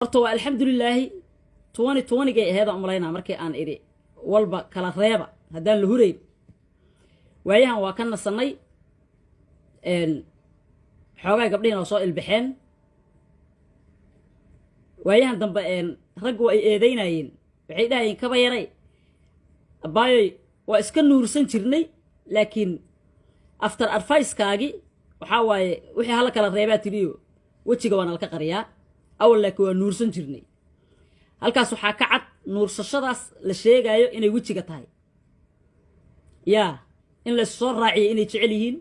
Horta waa alxamdulilaahi, 2020-gay aheedaan umalaynaa markii aan idhi walba kala reeba haddaan la hurayn. Waayahan waa ka nasannay xoogaa, gabdhihiina waa soo ilbaxeen. Waayahan dambe raggu ay eedaynayeen, waxay dhahayeen: "Kaba yaray abaayoy, waa iska nuursan jirnay, laakiin after advice-kaagi waxaa waaye wixii hala kala reebaa tiriyo, wejiga waana laka qariyaa awal, laakiin waa nuursan jirnay." Halkaas waxaa ka cad nuursashadaas la sheegaayo inay wejiga tahay, yaa in lays soo raaciyay inay jecel yihiin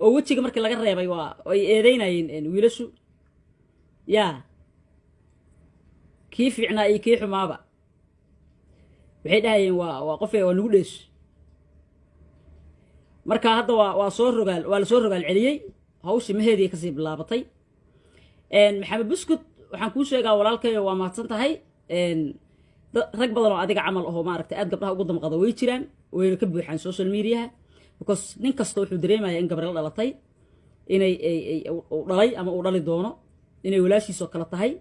oo wejiga markii laga reebay waa ay eedeynayeen wiilashu, yaa kii fiicnaa iyo kii xumaaba waxay dhahayeen waa qof waa nagu dheesh. Marka hadda waa soo rogaal, waa la soo rogaal celiyey, hawshii maheedii kasii bilaabatay. Maxamed Buskud, waxaan kuu sheegaa walaalkayo, waa mahadsan tahay. Rag badan oo adiga camal ahoo maaragtay aad gabdhaha ugu damqada way jiraan, wayna ka buuxaan social media-ha, because nin kasta wuxuu dareemaya in gabar la dhalatay, inay uu dhalay ama uu dhali doono, inay walaashiisoo kale tahay.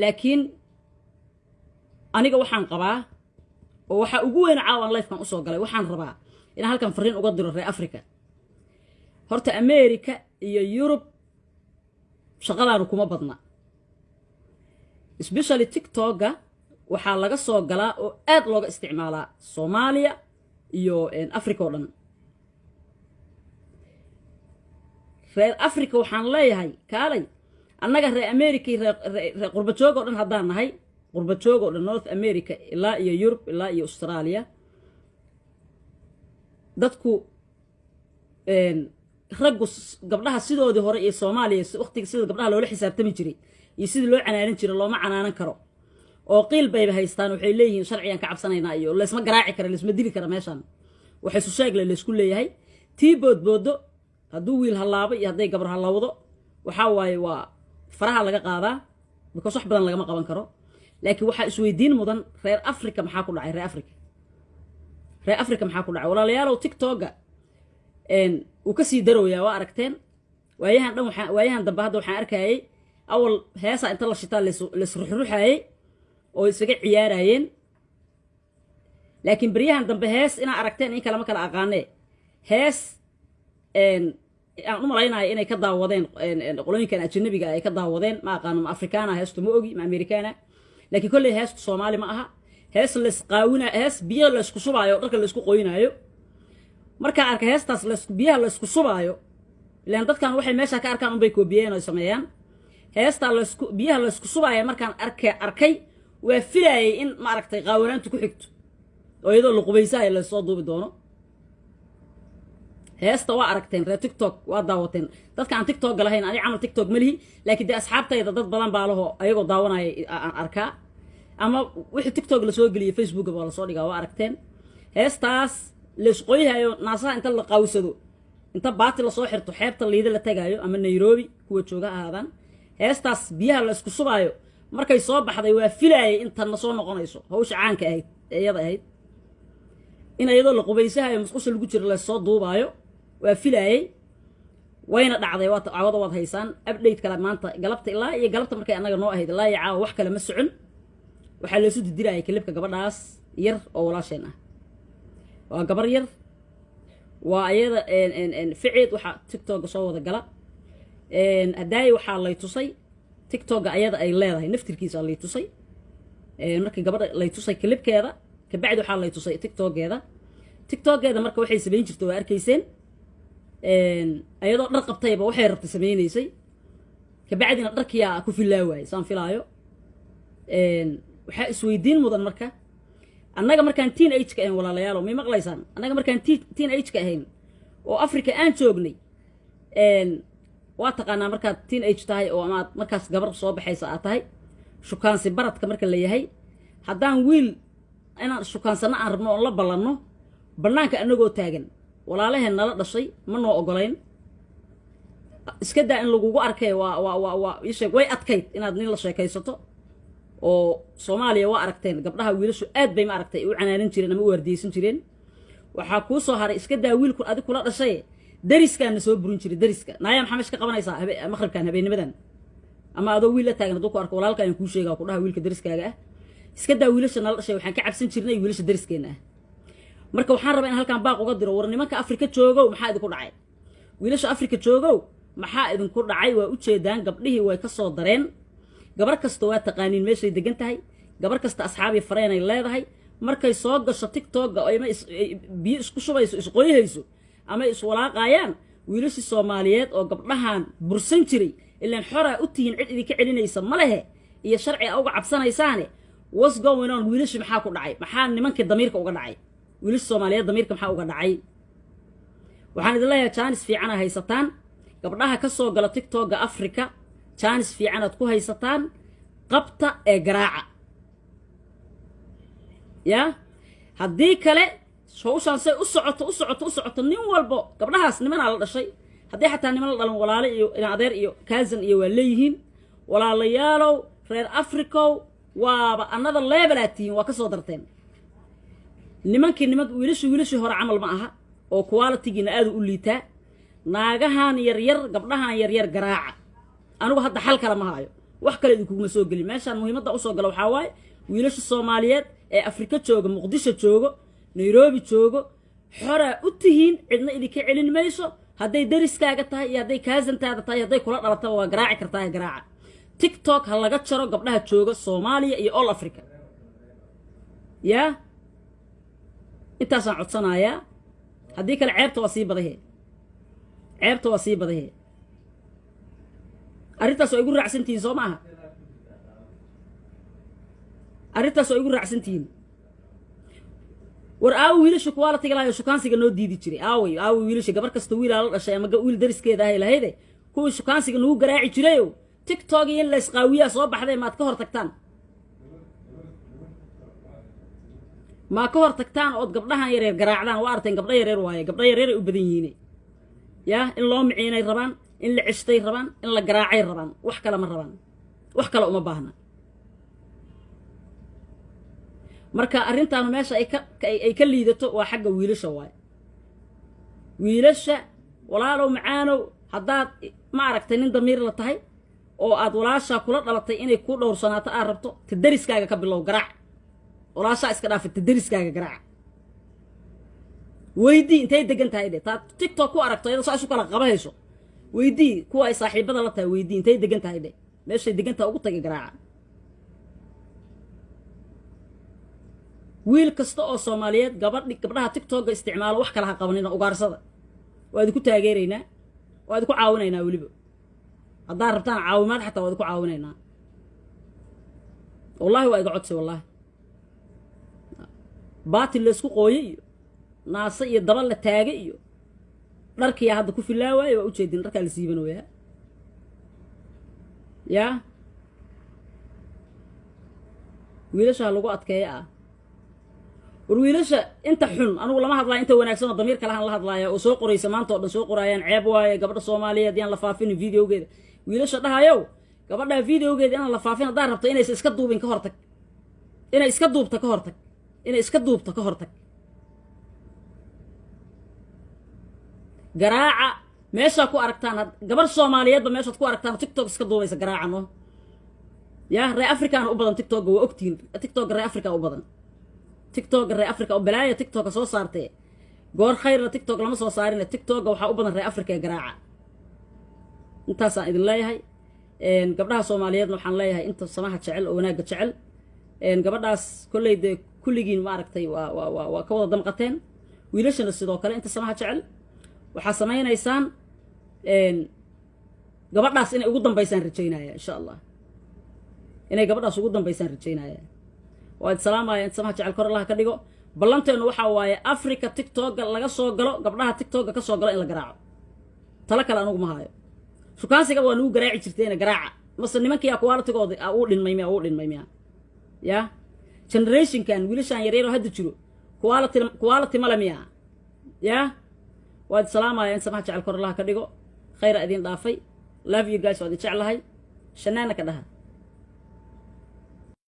Laakiin aniga waxaan qabaa oo waxaa ugu weyn caawan live-kan usoo galay, waxaan rabaa inaan halkan fariin uga diro reer Africa. Horta America iyo Yurub shaqadaanu kuma badna, especially TikTok-ga waxaa laga soo galaa oo aad looga isticmaalaa Soomaaliya iyo Africa oo dhan. Reer Africa waxaan leeyahay, kaalay. Annaga reer America iyo reer qurbajoog oo dhan haddaan nahay, qurbajoog oo dhan, North America ilaa iyo Yurub ilaa iyo Australia, dadku raggu gabdhaha sidoodii hore iyo Soomaaliya waqtiga sida gabdhaha loola xisaabtami jiray iyo sidii loo canaanan jiray looma canaanan karo, oo qiil bayba haystaan. Waxay leeyihiin sharcigan ka cabsanaynaa iyo laysma garaaci kara, laysma dili kara. Meeshan waxay isu sheegle laysku leeyahay tii boodboodo, hadduu wiil hallaabo iyo hadday gabar hallawdo, waxaa waaye waa faraha laga qaadaa, because wax badan lagama qaban karo. Laakiin waxaa isweydiin mudan, reer Africa maxaa ku dhacay? Reer Africa, reer Africa maxaa ku dhacay? Walaalayaalow, TikTok-ga wuu ka sii darooyaa, waa aragteen waayahan dhan. Waxaa waayahan dambe hadda waxaan arkayay, awal heesa inta la shitaa laisruxruxayay oo isaga ciyaarayeen, laakiin beryahan dambe hees inaa aragteen in kalema kala aqaanee, hees aan u malaynayo inay ka daawadeen qolooyinkan ajanabiga ay ka daawadeen, ma aqaano ma Afrikaana heestu, ma ogi ma Amerikaana, laakiin kolley heestu Soomaali ma aha. Hees laysqaawina, hees biyo laysku shubaayo, dharka laysku qoynaayo. Markaa arka heestaas biyaha laysku shubaayo, ilaan dadkan waxay meesha ka arkaan unbay koobiyeen oo sameeyaan. Heestaa laysku biyaha laysku shubaayo markaan arkay, waa filaayay in maaragtay qaawanaantu ku xigto oo iyadoo la qubaysahayo laysoo duubi doono. Heesta waa aragteen, reer TikTok waa daawateen. Dadka aan TikTok lahayn, ani camal TikTok ma lihi, laakiin dee asxaabtayda dad badan baa laho, ayagoo daawanaya aan arkaa, ama wixii TikTok lasoo geliyay Facebook baa lasoo dhigaa. Waa aragteen heestaas laysqoyhayo, naasaha inta la qawsado, inta baati lasoo xirto, xeebta Liida la tagaayo ama Nairobi kuwa jooga ahaadaan, heestaas biyaha la isku shubaayo markay soo baxday, waa filaayay in tanna soo noqonayso. Hawsha caanka ahayd ee iyada ahayd in iyadoo la qubaysahayo, musqusha lagu jiro, lasoo duubaayo, waa filaayey, wayna dhacday. Waa cawada waad haysaan update kale maanta galabta ilaa iyo galabta markay annaga noo ahayd ilaa iyo caawa wax kale ma socon. Waxaa laysu didirayay clip-ka gabadhaas yar oo walaasheen ah. Waa gabar yar, waa ayada ficeed. Waxaa TikTok-a soo wada gala hadaaye, waxaa lay tusay TikTok-a ayada ay leedahay naftirkiisa lay tusay. Markii gabadha lay tusay clip-keeda kabacdi, waxaa lay tusay TikTok-eeda. TikTok-eeda marka waxay samayn jirtay waa arkayseen, ayadoo dhar qabtayba waxay rabtay samaynaysay. Kabacdina dharkiyaa ku filaa waayey saan filaayo. Waxaa isweydiin mudan marka, annaga markaan teen age-ka ahayn, walaalayaalo, may maqlaysaan? Annaga markaan teen age-ka ahayn oo Africa aan joognay, waa taqaanaa markaad teen age tahay oo amaad markaas gabar soo baxaysa aad tahay, shukaansi baradka marka la yahay, haddaan wiil inaan shukaansano aan rabno oon la ballanno, bannaanka annagoo taagan walaalaheen nala dhashay ma noo ogolayn. Iska daa in lagugu arkay, waa ii sheeg, way adkayd inaad nin la sheekaysato. Oo Soomaaliya waa aragteen, gabdhaha wiilashu aad bay ma aragtay u canaanan jireen ama u waardiyeysan jireen. Waxaa kuu soo haray, iska daa wiilku adig kula dhashay, dariskaana soo burin jiray. Dariska: "Naaya, maxaa meesha ka qabanaysaa maqribkan, habeennimadan?" Ama adoo wiil la taagan hadduu ku arko, walaalka ayaan kuu sheega, ku dhaha wiilka dariskaaga ah iska daa. Wiilasha nala dhashay waxaan ka cabsan jirnay wiilasha dariskeenna ah. Marka waxaan rabaa in halkaan baaq uga diro: war nimanka Afrika joogow, maxaa idinku dhacay? Wiilasha Afrika joogow, maxaa idinku dhacay? Waa ujeedaan, gabdhihii way ka soo dareen. Gabar kasta waa taqaaniin meeshay degan tahay. Gabar kasta asxaabii fareenay leedahay. Markay soo gasho TikTok-ga, ama biyo isku shubayso, isqoyhayso ama iswalaaqaayaan, wiilashii Soomaaliyeed oo gabdhahan bursan jiray, ilaan xoraa u tihiin, cid idinka celinaysa ma lehe iyo sharci a uga cabsanaysaane. What's going on? Wiilashii maxaa ku dhacay? Maxaa nimankii damiirka uga dhacay? Wiilasha Soomaaliyeed damiirka maxaa uga dhacay? Waxaan idin leeyahay, chance fiicana haysataan. Gabdhaha ka soo gala TikTok-ga Africa, chance fiicanaad ku haysataan. Qabta ee garaaca. Yaa haddii kale hawshaan say u socoto, u socoto, u socoto, nin walbo gabdhahaas nimanaa la dhashay. Haddii xataa niman la dhalan, walaale iyo adeer iyo cousin iyo waa leeyihiin. Walaalayaalow, reer Africow, waaba another level aad tihiin, waa ka soo darteen. Nimankii niman, wiilashii wiilashii hore camal ma aha oo quality-giina aadu u liitaa. Naagahan yaryar, gabdhahan yaryar garaaca. Anigu hadda xal kale ma haayo, wax kale idinkuguma soo gelin meeshaan. Muhiimadda usoo gala waxaa waaye, wiilasha Soomaaliyeed ee Afrika jooga, Muqdisho joogo, Nairobi joogo, xoraa u tihiin, cidna idinka celin mayso. Hadday dariskaaga tahay iyo hadday cousin-taada tahay, hadday kula dhalataba, waa garaaci kartaa. Garaaca. TikTok ha laga jaro gabdhaha jooga Soomaaliya iyo all Africa. Yaa intaasaan codsanayaa. Haddii kale ceebta waa sii badahe, ceebta waa sii badahe. Arrintaas waa igu raacsan tihiin, soo maaha? Arrintaas waa igu raacsan tihiin. War aawo wiilasha kuwaa la tagi shukaansiga noo diidi jiray? Aaway, aaway wiilasha? Gabar kasta wiilaa la dhashay ama wiil dariskeeda ahay lahayde, kuwii shukaansiga nagu garaaci jirayo, TikTok iyo in la isqaawiyaa soo baxday. Maad ka hor tagtaan? Maa ka hor tagtaan ood gabdhahan yareer garaacdaan? Waa arteen, gabdho yareer waaye, gabdho yareeray u badan yihiin. Yaa in loo miciinay rabaan, in la ceshtay rabaan, in la garaacay rabaan. Wax kale ma rabaan, wax kale uma baahna. Marka arrintaanu meesha ay ka liidato waa xagga wiilasha waaye. Wiilasha, walaalow macaanow, haddaad ma aragtay nin damiir la tahay oo aad walaashaa kula dhalatay inay ku dhowrsanaato aad rabto, ta dariskaaga ka bilow, garaac. Walaashaa iska dhaafa, ta dariskaaga garaac. Weydii intay degan tahay dhe. Taad TikTok ku aragto iyadoo saa isu kala qabahayso, weydii. Kuwa ay saaxiibada la tahay weydii, intay degan tahay dhe. Meeshay degan tahay ugu tagay, garaaca. Wiil kasta oo Soomaaliyeed, gabadhi, gabdhaha TikTok-ga isticmaalo, wax kala ha qabanina, ugaarsada. Waa idinku taageeraynaa, waa idinku caawinaynaa. Weliba haddaad rabtaan caawimaad xataa, waa idinku caawinaynaa. Wallahi waa iga codsi. Wallahi baatil laysku qooye iyo naase iyo daba la taage iyo dharkiyaa hadda ku filaawaaye. Waa ujeedin, dharkaa la siibanayaa. Yaa wiilasha ha lagu adkeeya ah. War wiilasha inta xun anigu lama hadlaya, inta wanaagsan oo damiir kalahan la hadlaaya oo soo qoraysa maanta oo dhan soo qoraayaan: "Ceeb waaye, gabadha Soomaaliyeed yaan la faafinin videogeeda." Wiilasha dhahayow, gabadha videogeeda inaan la faafin haddaad rabto, inaysa iska duubin ka hortag. Inay iska duubta ka hortag. Inay iska duubto ka hortag. Garaaca meeshaa ku aragtaan. Gabar Soomaaliyeedba meeshaad ku aragtaan TikTok iska duubaysa, garaaca. No ya ree Afrikaana u badan TikTok-ga, waa ogtihiin. TikTok-ga ree Africa u badan. TikTok-ga ree Africa oo balaaya TikTok-ka soo saartee. Goor khayrna TikTok lama soo saarine. TikTok-ga waxaa u badan ree Africa ee garaaca. Intaasaan idin leeyahay. Gabdhaha Soomaaliyeedna waxaan leeyahay, inta samaha jecel oo wanaagga jecel, gabadhaas kolley dee kulligiin maaragtay waa ka wada damqateen. Wiilashana sidoo kale, inta samaha jecel, waxaa samaynaysaan gabadhaas inay ugu dambaysaan rajaynaya, insha Allah. Inay gabadhaas ugu dambaysaan rajaynaya. Waa id salaamaya. Inta samaha jecel kor Allaha ka dhigo. Ballanteennu waxaa waaye, Africa TikTok-ga laga soo galo, gabdhaha TikTok-ga ka soo galo in la garaaco. Talo kale anugu ma haayo. Shukaansiga waa nagu garaaci jirteena, garaaca. Mase nimankiyaa quality-gooda uu dhinmay miya? Uu dhinmay miya? Ya generation-kan wiilashaan yaryaroo hadda jiro quality, quality male miya? Ya waad salaamaya. In samaha jecel kor Allaha ka dhigo. Khayra idin dhaafay. Love you guys. Waa idin jeclahay. Shanaana ka dhaha.